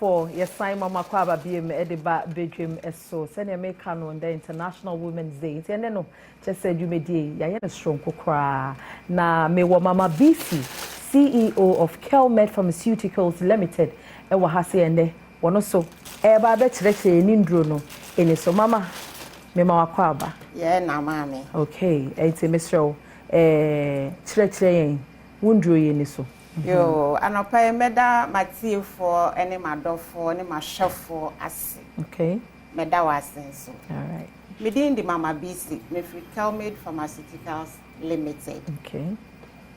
Abusuafoɔ, yɛsan ma mo akwaaba biem de ba badwam so. Sɛnea meka no, ndɛ International Women's Day nti ɛnɛ no kyerɛ sɛ dwumadie yi yɛayɛ no soronko koraa. Na mewɔ Mama Bisi, CEO of Kelmed Pharmaceuticals Limited ɛwɔ ha sɛ ɛnɛ wɔno nso ɛreba abɛkyerɛkyerɛ yɛn ne nduro no ani so. Mama, mema wakwaaba. Yɛ na maame. Okay, ɛnti mesrɛ wo, kyerɛkyerɛ yɛn wo nduro yi ani so. Yo, anɔpa yi mɛda m'atiefoɔ ne m'adɔfoɔ ne m'ahwɛfoɔ ase. Mɛda wɔ ase nso. All right. Me din de Mama Bisi, mefiri Kelmed Pharmaceuticals Limited.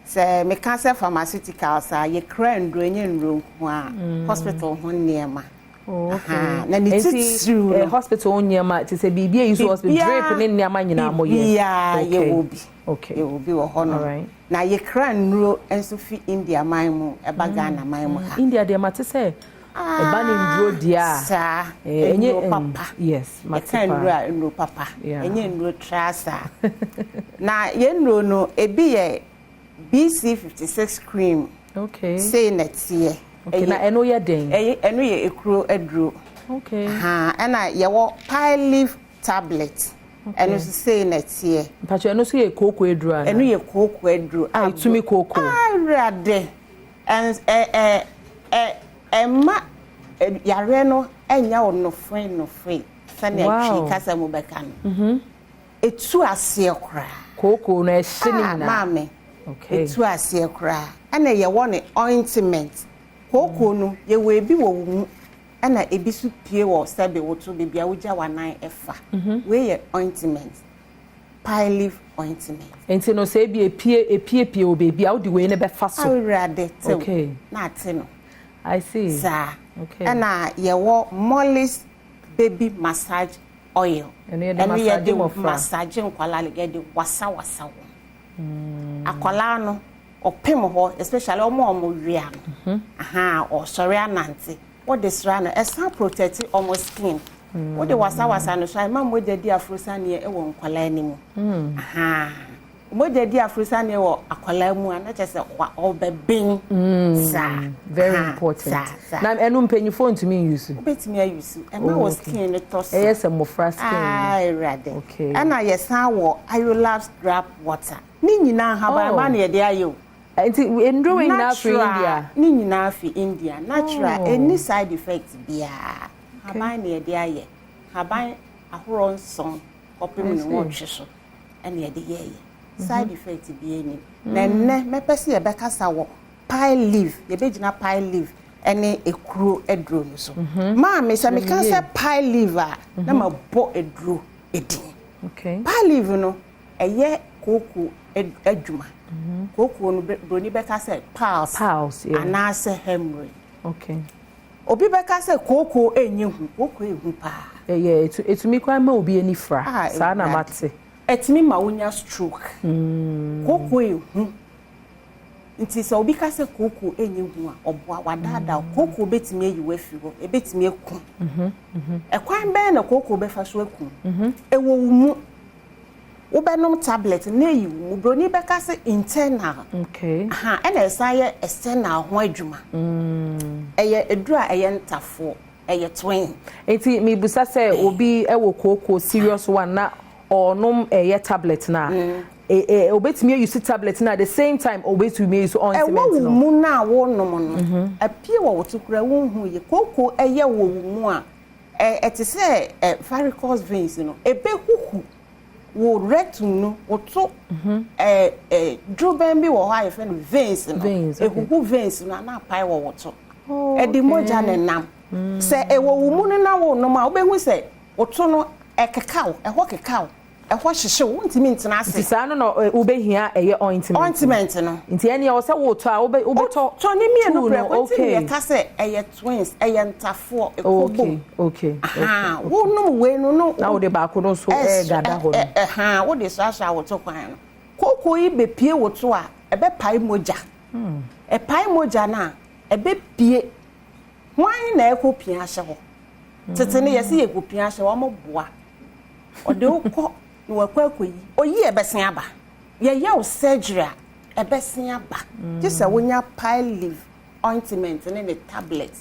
Sɛ meka sɛ pharmaceuticals a, yɛkura nduro, ɛnyɛ nduro nko a, hospital ho nneɛma. Oh, okay. Aha, na ne Enti, titiriw no. Hospital nneɛma te sɛ biribi a yi so hospital drip ne nneɛma nyinaa mo yɛ. Biribiara yɛwɔ bi. Yɛwɔ bi wɔ hɔ no. All right. Na yɛkura nnuro nso fi India man mu ɛba Ghana man mu ha. India deɛ, mate sɛ ɛba ne nduro deɛ a. Saa, ɛnyɛ nnuro papa. Yes, mate Yɛka nnuro paa. a, nnuro papa. Ɛnyɛ nnuro tra saa. Na yɛn nnuro no, ebi yɛ BC56 cream. Sei na ɛteɛ. Okay, na ɛno yɛ den? Ɛyɛ, ɛno yɛ ekuro aduro. Ha, ɛna yɛwɔ pile leaf tablet. Ɛno nso sei na ɛteɛ. Mpatwa, ɛno nso yɛ kooko aduro ana? Ɛno yɛ kooko aduro. A etumi kooko. Awurade, ɛn ɛ ɛ ɛ ɛma yareɛ no ɛnya wo nofre nofre sɛnea Twi kasa mu bɛka no. Etu aseɛ koraa. Kooko no ɛhye ne Ah, nyinaa. Maame. Etu aseɛ koraa. Ɛna yɛwɔ ne ointment. Kooko no, yɛwɔ ebi wɔ wo mu, ɛna ebi nso pie wɔ sɛbe woto baabi a wogya w'anan ɛfa. Wei yɛ ointment. Pile leaf ointment. Nti no sɛ ebi epie epiepie wɔ baabi a wode wei ne bɛfa so. Awurade, tew na ate no. I see. Saa. Ɛna yɛwɔ Molly's Baby Massage Oil. Ɛno yɛde Ɛno massage yɛde mmɔfra. massage nkwadaa, yɛde wasawasa wɔn. Akwadaa no ɔpem hɔ, especially ɔmo a ɔmo wia no. Aha, ɔsɔre anante. Wode sra no, ɛsan protect ɔmo skin. Wode wasawasa no so a, ɛma mogya di aforosaneɛ wɔ nkwadaa no mu. Aha. Mogya di aforosaneɛ wɔ akwadaa mu a, na kyerɛ sɛ ɔbɛben. Saa. Very Aha, important. saa, saa. Na ɛno mpanyinfoɔ ntumi use? Wobɛtumi ayusu. Ɛma wɔ skin no tɔ so. Ɛyɛ sɛ mmɔfra skin no. Ah, Awurade. Ɛna yɛsan wɔ Ayolabs Gripe Water. Ne nyinaa haban na yɛde ayɛ o. Nti nduro wei nyinaa firi Natural, India? Ne nyinaa fi India. Natural, ɛnni side effect biara. Haban na yɛde ayɛ. Haban ahorow 7 kɔpem ne 8 so ɛna yɛde yɛɛyɛ. Side effect biara nnim. Na nnɛ mɛpɛ sɛ yɛbɛkasa wɔ pile leaf, yɛbɛgyina pile leaf ɛne ekuro aduro no so. Maame, sɛ meka sɛ pile leaf a, na mabɔ aduro edin. Pile leaf no, ɛyɛ kooko adwuma. Kooko no, broni bɛka sɛ piles. Piles, yeah. Anaasɛ hemorrhoid. Obi bɛka sɛ kooko ɛnyɛ hu, kooko ɛhu paa. Ɛyɛ etumi kwan ma obi ani fra. Ah, Saa na Awurade. mate. Ɛtumi ma wonya stroke. Kooko ɛhu. Nti sɛ obi ka sɛ kooko ɛnyɛ hu a, ɔboa wadaadaa. Kooko bɛtumi ayi wo afiri hɔ, ɛbɛtumi aku. Ɛkwan bɛn na kooko bɛfa so aku? Ɛwɔ wo mu. Wobɛnom tablet na eyi wo mu. Broni bɛka sɛ internal. Aha, ɛna ɛsan yɛ external ho adwuma. Ɛyɛ eduru a ɛyɛ ntafoɔ, ɛyɛ twin. Nti mibusa sɛ obi ɛwɔ kooko serious one na ɔnom ɛyɛ tablet na obetumi ayi tablet na at the same time obetumi ayi ointment Ɛwɔ wo no? mu na wonom no, apie wɔ wo to kora wonhu yɛ. Kooko ɛyɛ wɔ wo mu a, ɛte sɛ varicose veins no, ɛbɛhuhu wo rectum no, wo to ɛ ɛ durobɛn bi wɔ hɔ a yɛfrɛ no veins no. Veins, okay. Ehuhu veins no ana apae wɔ wo to. Ɛde mogya ne nam. Sɛ ɛwɔ wo mu no na wonom a, wobɛhu sɛ wo to no ɛkekaw, ɛhɔ kekaw, ɛhɔ hyehyew, wontumi ntena ase. Nti saa no na wobɛhia ɛyɛ ointment? Ointment no. Nti ɛnea ɛwɔ sɛ wotɔ a, wobɛtɔ Tɔ ne mmienu two no. prɛko. Nti ne yɛka sɛ ɛyɛ twins, ɛyɛ ntafoɔ, ɛkɔ bom. Aha, wonom wei no Na wode baako no nso ɛɛgada hɔ no. Ɛha, wode soasoa wo to kwan no. Kooko yi bepie wo to a, ɛbɛpae mogya. Ɛpae mogya no a, ɛbɛpie. Hwan na ɛkɔ pia ahyɛ hɔ? Tete no yɛsɛ yɛkɔ pia ahyɛ hɔ, ɔmo boa. Ɔde wo kɔ na wakɔ akɔyi. Oyi, ɛbɛsen aba. Yɛyɛ wo surgery a, ɛbɛsen aba. Gye sɛ wonya pile leaf ointment ne ne tablet.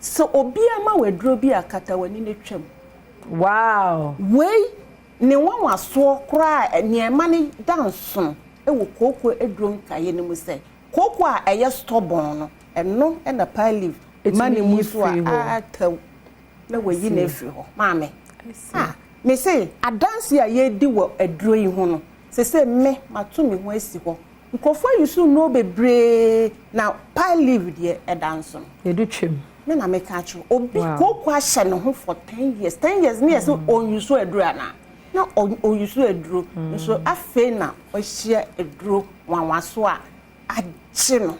Sɛ obiara ma wo aduro bi a, kata w'ani na twam. Wow! Wei ne nwanwasoɔ koraa a nea ɛma no da nsono wɔ kooko aduro nkaeɛ no mu sɛ, kooko a ɛyɛ stubborn no, ɛno na pine leaf ma ne mu so a atɛw na wayi no afiri hɔ. Maame, ah, mese adanseɛ a yɛredi wɔ aduro yi ho no, sese me mato me ho asi hɔ. Nkurɔfoɔ ayi so nnuro bebree na pine leaf deɛ ɛda nsono. Yɛde twam. Me na meka akyerɛ obi kooko ahyɛ ne ho for 10 years, 10 years ne yɛ sɛ ɔnyi so aduro anaa na ɔyi so aduro nso afei na ɔahyia aduro nwanwaso a agye no.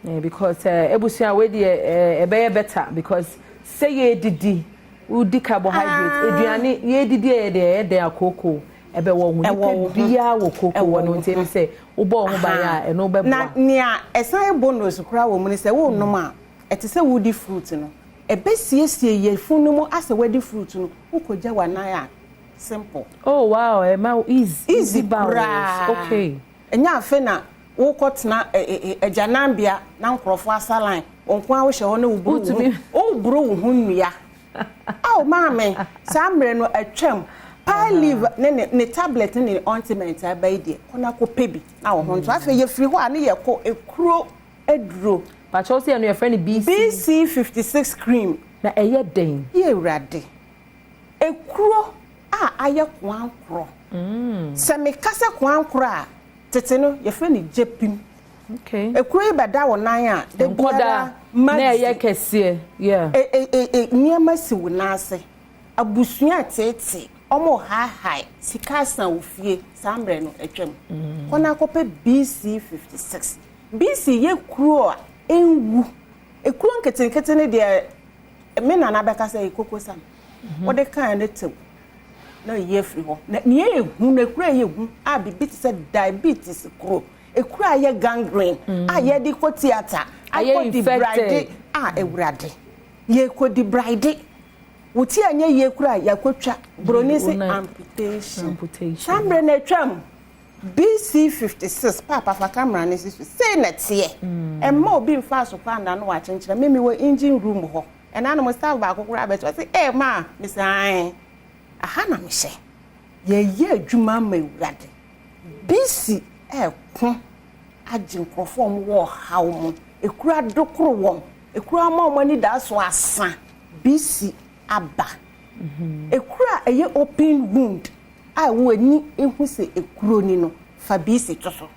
Yeah, because ebusua wei deɛ ɛbɛyɛ better because sɛ yɛdidi, wodi carbohydrate aduane, yɛdidi ɛyɛ deɛ ɛyɛ dɛn akooko ɛbɛwɔ ho nipa biara wɔ kooko wɔ no, nti ɛmi sɛ wobɔ wo ho ban a, ɛno bɛboa. Na nea ɛsan bonus koraa wɔ mu ne sɛ wonom a, ɛte sɛ wodi fruit no, ɛbɛsiesie yɛfun no mu asɛ wadi fruit no, wokɔgya w'anan a, simple. Oh wow, ɛma easy. Easy koraa. Ɛnyɛ afe na wokɔtena agyananbea na nkurɔfoɔ asa line, wɔn nko ara wohyɛ hɔ na woburu wo ho, woburu wo ho nnua. Aw maame, saa mmerɛ no atwam. Pine leaf ne tablet ne ne ointment aba yi deɛ, kɔ na kɔpɛ bi na wɔ ho nto. Afei yɛfiri hɔ a ne yɛkɔ ekuro aduro. Pakyɛw, sɛ ɛno yɛfrɛ no BC. BC 56 cream. Na ɛyɛ den? Yɛ Awurade, ekuro a ayɛ koankorɔ. Sɛ meka sɛ koankorɔ a, tete no yɛfrɛ no gyepim. Ekuro yi bɛda wo nan a, da biara na ɛyɛ kɛseɛ, yeah. Nneɛma si wo nan ase, abusua tete, ɔmo haahae sika asa wo fie, saa mmerɛ no atwam. Kɔ na akɔpɛ BC 56. BC yɛ kuro a ɛnwu. Ekuro nketenkete no deɛ, me nana bɛka sɛ koko sam wɔde kan ne tew na ɛyi afiri hɔ. Na nea ɛyɛ hu no, ekuro a ɛyɛ hu a biribi te sɛ diabetes kuro, ekuro a ɛyɛ gangrene a yɛde kɔ theatre ayɛ akɔ debride a, Awurade, yɛkɔ debride wo ti anyɛ yie kura a, yɛakɔtwa buroni sɛ amputation. Amputation. Saa mmerɛ no atwam. BC 56, paapa, fa camera no si so sei na teɛ. Ɛmma obi mfa asokɔ ana no wakyenkyerɛ me. Mewɔ engine room hɔ, ɛna no mo staff baako koraa bɛkyɛ, ɔse ɛ maa mesɛ ae, aha na mehyɛ yɛyɛ adwuma ama Awurade. BC ɛɛko agye nkurɔfoɔ a wɔwɔ ɔhaw mu, ekura dokoro wɔn, ekura ama wɔn ani da so asa. BC aba. Ekura a ɛyɛ open wound a wo ani ehu sɛ ekuro ni no, fa BC to so.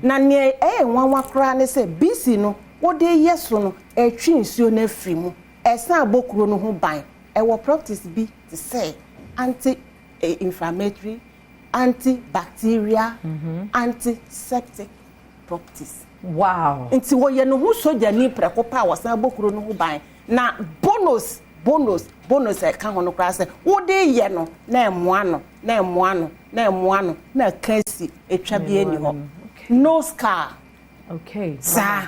Na nea ɛyɛ nwanwa koraa ne sɛ BC no wode yɛ so no, ɛtwe nsuo no afiri mu, ɛsan abɔ kuro no ho ban. Ɛwɔ properties bi te sɛ anti inflammatory, anti-bacterial, antiseptic properties. Nti wɔyɛ ne ho sogyani prɛko pa a wɔsan bɔ kuro no ho ban. Na bonus, bonus, bonus a ɛka ho no koraa sɛ wode yɛ no na ɛmoa no, na ɛmoa no, na ɛmoa no, na ɛka si etwa bi ani hɔ, no scar. Saa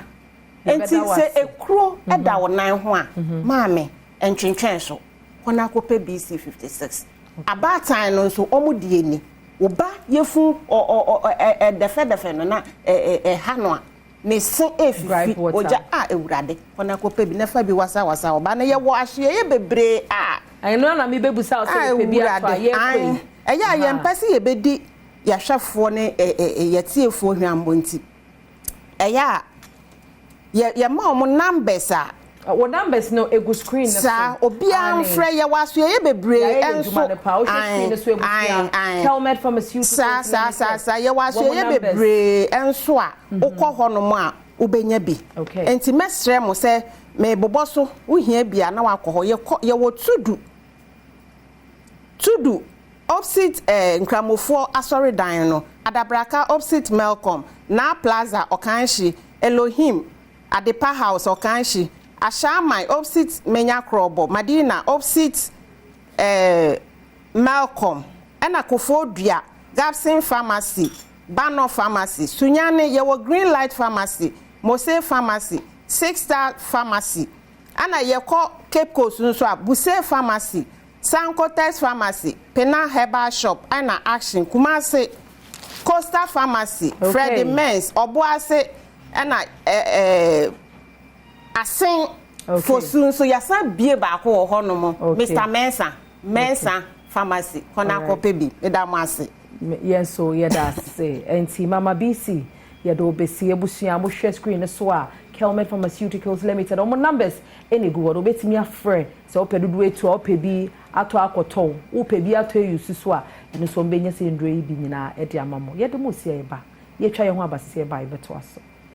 nti sɛ ekuro ɛda wo nan ho a, maame, ntwentwɛn so, kɔ na akɔpɛ BC 56. Abaatan no nso wɔn die ni, wo ba yɛfu ɔ ɔ ɔ ɛdɛfɛdɛfɛ no na ɛ ɛ ɛha no a ne se efifi Gripe water. Ogya a, Ewurade, kɔ na akɔpɛ bi na fa bi wasawasa ɔba no. Yɛwɔ ahyeɛyɛ bebree a Ɛno na mebɛbusa wo sɛ yɛpɛ bi ato a, yɛkɔ yi. Ɛyɛ a yɛmpɛ sɛ yɛbɛdi yɛahwɛfoɔ ne yɛtiefoɔ hwammɔ, nti ɛyɛ a yɛma wɔn numbers a Wɔ numbers no egu screen no so. Saa obiara mfrɛ, yɛwɔ asoɛyɛ bebree Yɛayɛ yɛ nso. adwuma no paa. Wohwɛ screen no so, ebusua, Kelmed Pharmaceuticals Saa Limited. Saa, yɛwɔ Wɔn asoɛyɛ numbers. Bebree nso a wokɔ hɔnom a wobɛnya bi. Nti mɛsrɛ mo sɛ mebobɔ so, wohia bi a na wakɔ hɔ. Yɛkɔ, yɛwɔ Tudu, Tudu opposite Nkramofoɔ asɔredan no, Adabraka opposite Melcom, Na Plaza Ɔkanhyi, Elohim Adepa House Ɔkanhyi, Ashaiman opposite Menya Krɔbɔ, Madina opposite Melcom, ɛna Kofoɔ Dua, Gabson Pharmacy, Banɔ Pharmacy, Sunyani yɛwɔ Green Light Pharmacy, Mose Pharmacy, Six Star Pharmacy, ɛna yɛkɔ Cape Coast nso a, Buse Pharmacy, Sankotex Pharmacy, Pena Herbal Shop, ɛna Action, Kumasi, Coastal Pharmacy, Freddie Mens, Ɔboase, ɛna Asen. Fosu nso yɛasan bie baako wɔ hɔnom. Mr Mensa, Mensa Pharmacy, kɔ na akɔpɛ bi. Meda mo ase. Yɛn nso yɛda ase. Nti Mama BC, yɛde obesi. Abusua, mohwɛ screen no so a, Kelmed Pharmaceuticals Limited ɔmo numbers ɛna egu hɔ no. Obetumi afrɛ sɛ wopɛ dodoɔ etu a, wopɛ bi atɔ akɔtɔw, wopɛ bi atɔ eyi so a, ɛno nso ɔmbɛnya sɛ nduro yi bi nyinaa ɛde ama mo. Yɛde mo si a, yɛba yɛtwa yɛn ho aba sisi, ɛba yɛbɛto aso.